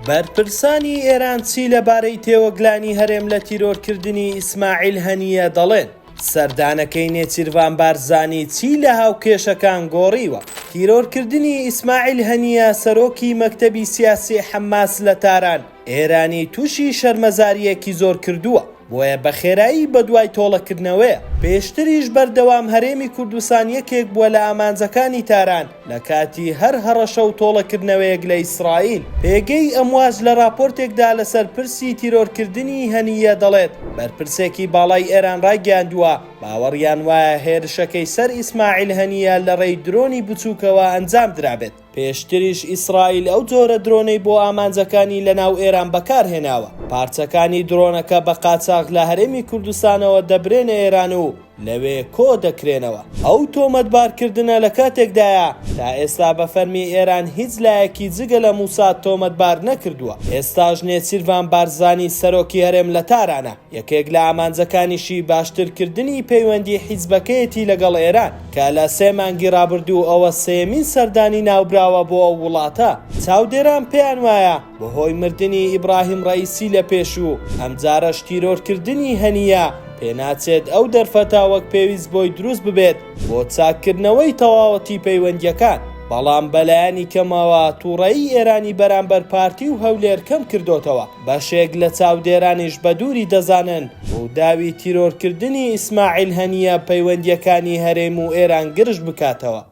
بەرپرسانی ئێران چی لەبارەی تێوەگلانی هەرێم لە تیرۆرکردنی ئیسماعیل هەنییە دەڵێن؟ سەردانەکەی نێچیرڤان بارزانی چی لە هاوکێشەکان گۆڕیوە؟ تیرۆرکردنی ئیسماعیل هەنییە سەرۆکی مەکتەبی سیاسی حەماس لە تاران، ئێرانی تووشی شەرمەزارییەکی زۆر کردووە. بۆیە بە خێرایی بەدوای تۆڵەکردنەوەیە. پێشتریش بەردەوام هەرێمی کوردستان یەکێک بووە لە ئامانجەکانی تاران لە کاتی هەر هەڕەشە و تۆڵەکردنەوەیەک لە ئیسرائیل. پێگەی ئەمواج لە راپۆرتێکدا لەسەر پرسی تیرۆرکردنی هەنییە دەڵێت، بەرپرسێکی باڵای ئێران رایگەیاندووە، باوەڕیان وایە هێرشەکەی سەر ئیسماعیل هەنییە لەڕێی درۆنی بچووکەوە ئەنجامدرابێت. پێشتریش ئیسرائیل ئەو جۆرە درۆنەی بۆ ئامانجەکانی لەناو ئێران بەکارهێناوە، پارچەکانی درۆنەکە بە قاچاخ لە هەرێمی کوردستانەوە دەبرێنە ئێران و لەوێ کۆدەکرێنەوە. ئەو تۆمەتبارکردنە لە کاتێکدایە، تا ئێستا بە فەرمی ئێران هیچ لایەکی جگە لە موساد تۆمەتبار نەکردووە، ئێستاش نێچیرڤان بارزانی سەرۆکی هەرێم لە تارانە. یەکێک لە ئامانجەکانیشی باشترکردنی پەیوەندی حیزبەکەیەتی لەگەڵ ئێران، کە لە سێ مانگی رابردوو ئەوە سێیەمین سەردانی ناوبراوە بۆ ئەو وڵاتە. چاودێران پێیان وایە بەهۆی مردنی ئیبراهیم رەئیسی لە پێشوو، ئەمجارەش تیرۆرکردنی هەنییە، پێناچێت ئەو دەرفەتە وەک پێویست بۆی دروست ببێت بۆ چاککردنەوەی تەواوەتی پەیوەندییەکان، بەڵام بەلایەنی کەمەوە توڕەیی ئێرانی بەرامبەر پارتی و هەولێر کەمکردۆتەوە. بەشێک لە چاودێرانیش بە دووری دەزانن ڕووداوی تیرۆرکردنی ئیسماعیل هەنییە پەیوەندییەکانی هەرێم و ئێران گرژ بکاتەوە.